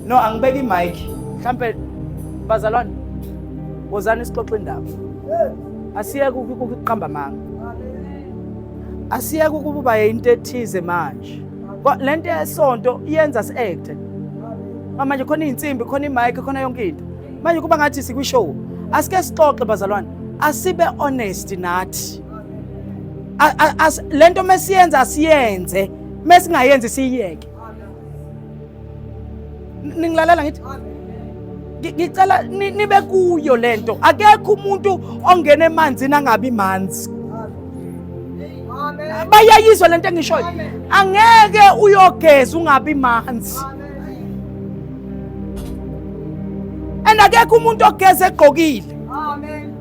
No, angibeki imic. Mhlambe bazalwane wozani sixoxe indaba. Asiyeke ukuqamba amanga. Asiyeke ukuba into ethize manje. Lento yesonto iyenza si-acte. Manje khona iy'nsimbi, khona imic, khona yonke into. Manje kuba ngathi sikwi-show. Asike sixoxe bazalwane. Asibe honest nathi. Lento mesiyenza asiyenze, mesingayenzi siyiyeke. Ningilalela ngithi ngicela nibe kuyo lento. Akekho umuntu ongena emanzini angabi manzi. Bayayizwa lento engishoyo. Angeke uyogeza ungabi manzi. And akekho umuntu ogeza egqokile. Amen.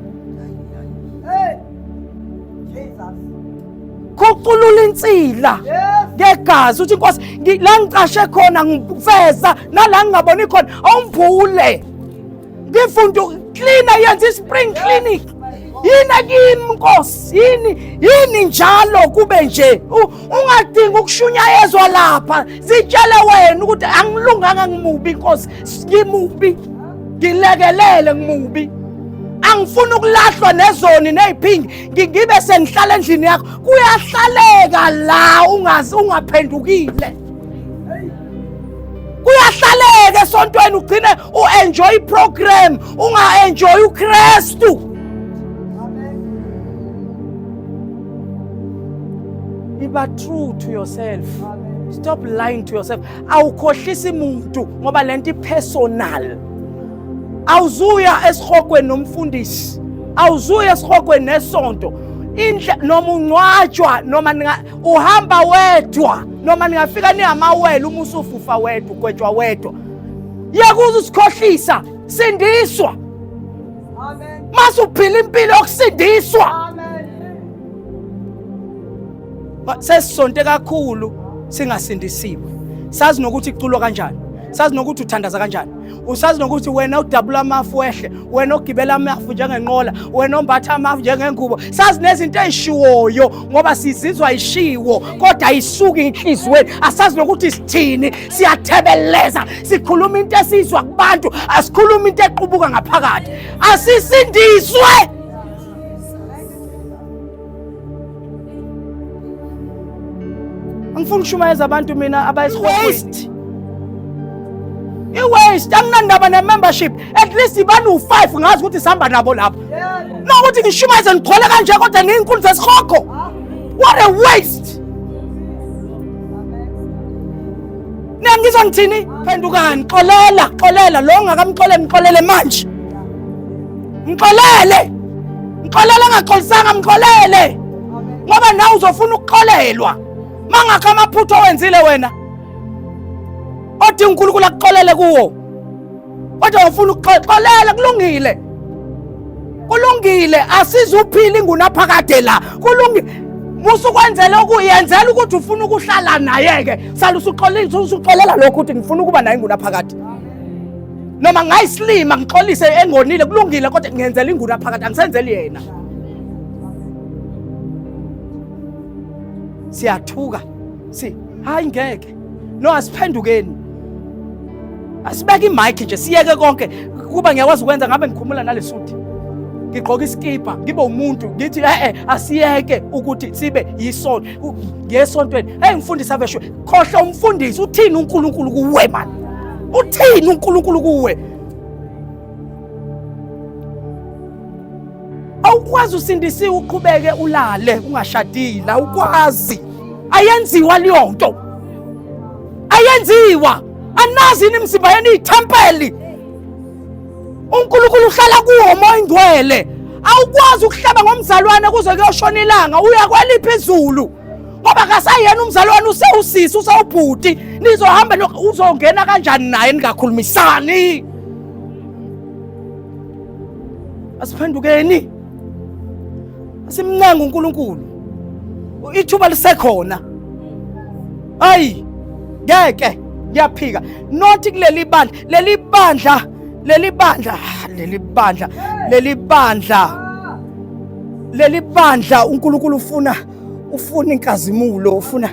Hey. Jesus. Khuculula insila ngegazi uthi inkosi la ngicashe khona ngifeza nala ngingaboni khona awumvule ngifunda cleaner yenza i-spring clinic yini kimi nkosi yini yini njalo kube nje ungadingi ukushunyayezwa lapha zitshele wena ukuthi angilunganga ngimubi nkosi ngimubi ngilekelele ngimubi angifuni ukulahlwa nezoni neziphingi ngibe sengihlala endlini yakho kuyahlaleka la ungazi ungaphendukile kuyahlaleka esontweni ugcine u-enjoy iprogram unga-enjoy uKristu. Iba true to yourself. Stop lying to yourself. Awukhohlisi muntu ngoba lento ipersonal. Awuzuya esihogweni nomfundisi. Awuzuya esihogweni nesonto. Indle noma ungcwatshwa noma uhamba wedwa noma ningafika ningamawele uma usufufa wedwa ugwetshwa wedwa. Yekuza usikhohlisa sindiswa. Amen. Mase uphila impilo yokusindiswa. Amen. Sesisonte kakhulu singasindisiwe. Sazi nokuthi kuculwa kanjani. Sazi nokuthi uthandaza kanjani. Usazi nokuthi wena udabula amafu wehle, wena ogibela amafu njengenqola, wena ombatha amafu njengengubo. Sazi nezinto ezishiwoyo ngoba sizizwa ishiwo kodwa ayisuki enhliziyweni. Asazi nokuthi sithini, siyathebeleza, sikhuluma into esizwa kubantu, asikhuluma into equbuka ngaphakathi. Asisindiswe. Angifuni ukushumayeza abantu mina abayisihogweni. I-waste anginandaba ne-membership at least ibani u-5 ngazi ukuthi sihamba nabo lapho. Nokuthi ngishumayeze ngigcwele kanje kodwa ngiyinkulu zesihogo. What a waste! Niyangizwa ngithini? Phendukani, xolela, xolela lo ongakamxoleli mxolele manje. Mxolele. Mxolele angaxolisanga mxolele. Ngoba nawe uzofuna ukuxolelwa. Mangakho amaphutha owenzile wena. Odinga uNkulunkulu akuxolele kuwo. Kodwa ufuna ukuxolela kulungile. Kulungile asizuphila ingunaphakade la. Kulungile. Musukwenzela okuyenzela ukuthi ufuna ukuhlala naye ke. Sala usuxolile usuxolela lokho ukuthi ngifuna ukuba naye ingunaphakade. Noma ngayisilima ngixolise engonile kulungile kodwa ngiyenzela ingunaphakade angisenzeli yena. Siyathuka. Si hayi ngeke. No asiphendukeni. Asibeke imic nje siyeke konke kuba ngiyakwazi ukwenza ngabe ngikhumula nalesuthi. Ngigqoka iskipa ngibe umuntu ngithi eh asiyeke ukuthi sibe yisonto ngesontweni. Hey mfundisi aveshwe khohlwa umfundisi uthini uNkulunkulu kuwe man. Uthini uNkulunkulu kuwe? Awukwazi usindisiwe uqhubeke ulale ungashadile, awukwazi. Ayenziwa leyo nto. Ayenziwa. Anazi yini imizimba yenu iyithempeli. uNkulunkulu uhlala kuwo moya ingcwele. Awukwazi ukuhlaba ngomzalwane kuze kuyoshona ilanga uya kweliphi izulu. Ngoba kasayena umzalwane usewusisi usewubhuti nizohamba uzongena kanjani naye ningakhulumisani. Asiphendukeni. Asimncenga uNkulunkulu. Ithuba lisekhona. Ayi ngeke ngiyaphika not kuleli bandla leli bandla leli bandla leli bandla leli bandla leli bandla uNkulunkulu ufuna inkazimulo ufuna